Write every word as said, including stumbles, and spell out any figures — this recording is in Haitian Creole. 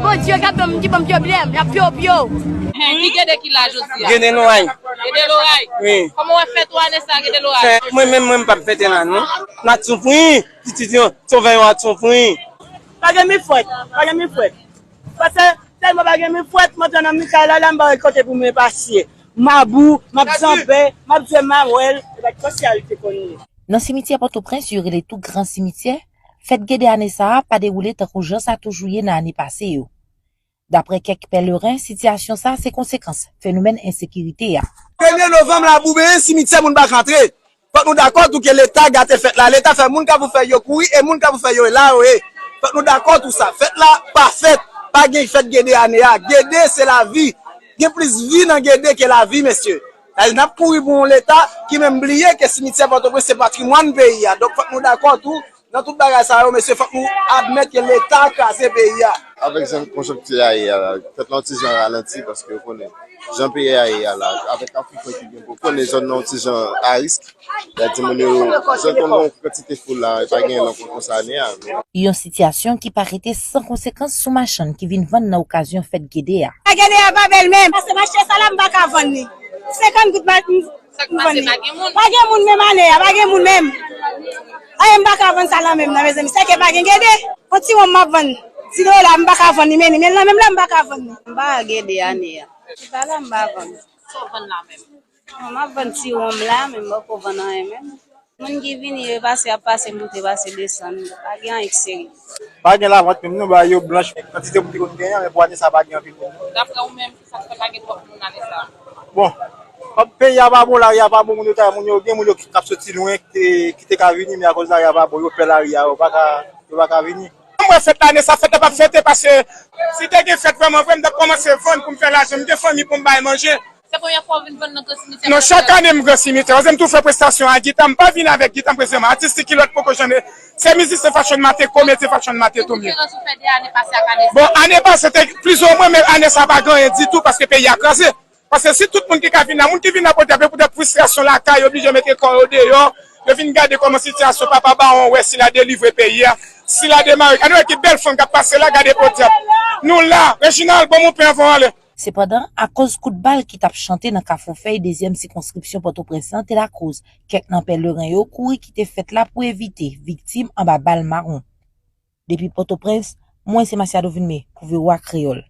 Bondye k ap ban m, ki ban m pwoblèm, y ap pyo pyo. Hen, ki Gede ki la jodi a? Gede Loray. Gede Loray? Wi. Kòman w ap fèt ou ane sa, Gede Loray? Fè, mwen menm, mwen m p ap fete la, non. N a t soufri, pitit yo, sovè yo a t soufri. Pa gen mi fwèt, pa gen mi fwèt. Paske tèlman pa gen mi fwèt, mwen te nan mi kay la, la m pa wè kote pou mwen pase. M abou, m ap zanbe, m ap jwe mawèl, e pa t sosyalite kounye. Nan simityè Pòtoprens, yo rele tou Gran Simityè, fèt Gede ane sa a pa dewoule tankou jan sa toujou ye nan ane pase yo. Daprè kèk pèleren, sitiyasyon sa a se konsekans fenomèn ensekirite a. Premye novanm, labou benyen, simityè moun pa k antre. Fòk nou dakò tou ke Leta gate fèt la. Leta fè moun k ap fè yo kouri e moun k ap fè yo la yo ye. Fòk nou dakò tou sa. Fèt la pa fèt. Pa gen fèt Gede ane a. Gede se lavi. Gen plis vi nan Gede ke lavi, mesye. Sa vle di n ap kouri pou yon Leta ki menm bliye ke simityè Pòtoprens se patrimwàn peyi a. Donk, fòk nou dakò tou, nan tout bagay sa yo, mesye, fòk nou admèt ke Leta kraze peyi a. Avèk jan konjonkti a ye a la, fèt la yon ti jan ralanti, paske w konnen, jan peyi a ye a la, avèk Afriken ki gen pou konnen zòn nan yon ti jan a risk, sa di moun yo, zòn konnen yon kantite foul la, e pa gen lankont konsa ane a. Yon sitiyasyon ki pa rete san konsekans sou machann ki vin vann nan okazyon fèt Gede a. Gede a pa bèl menm, paske mache sa la m pa ka vann li. Senkant goud m vann li. Pa gen moun menm ane a, pa gen moun menm. Aye, m pa ka vann sa la menm nan, mezanmi, sèke pa gen Gede. Yon ti wonm m ap vann, di dola, m pa ka vann li, men li menm la menm la, m pa ka vann li. M pa Gede ane a. Ti pa la, m pa vann. Sa w vann la menm? Bon, m ap vann ti wonm la, men m poko vann anyen menm. Moun ki vini, yo pase ap pase, moute, pase desann. Pa gen anyen ki serye. Pa gen lavant menm, non, bagay yo blanch, kantite moun ki konn genyen, men pou ane sa pa gen anpil moun. Daprè ou menm, ki sa k fè pa gen twòp moun ane sa? Bon, kòm peyi a pa bon, lari a pa bon, moun yo ta, moun yo, gen moun yo ki ap soti lwen, ki te, ki te ka vini, men akoz lari a pa bon, yo pè lari a, yo pa ka, yo pa ka vini. M wè fèt la ane sa, fèt la p ap fete, paske si te gen fèt vrèman vre, m t ap kòmanse vann pou m fè lajan, m gen fanmi pou m bay manje. Se premyè fwa w vin vann nan Gran Simityè? Non, chak ane m Gran Simityè. Paske m tou fè prestasyon a gita, m pa vin avèk gita m preziman. Atis Ricky Lòt poko janm. Se mizisyen Fashion Mate, komedyen Fashion Mate tou m ye. Ki diferans ou fè de ane pase ak ane sa? Bon, ane pase te plizoumwen, men ane sa pa gen anyen ditou paske peyi a kraze. Paske si tout moun ki ka vin la, moun ki vin la podyab, yo poutèt fristrasyon lakay, yo oblije mete kò yo deyò, yo vin gade kòman sitiyasyon Papa Bawon wè si l a delivre peyi a, si l a demare. Gade wè ki bèl fanm k ap pase la, gade podyab. Nou la, Reginald, ban m yon pen anvan w ale. Sepandan, akoz kout bal ki t ap chante nan Kafou Fèy, dezyèm sikonskripsyon Pòtoprens lan, te lakoz kèk nan pèleren yo kouri kite fèt la pou evite viktim anba bal mawon. Depi Pòtoprens, mwen se Masiado Vilmé pou V O A Kreyòl.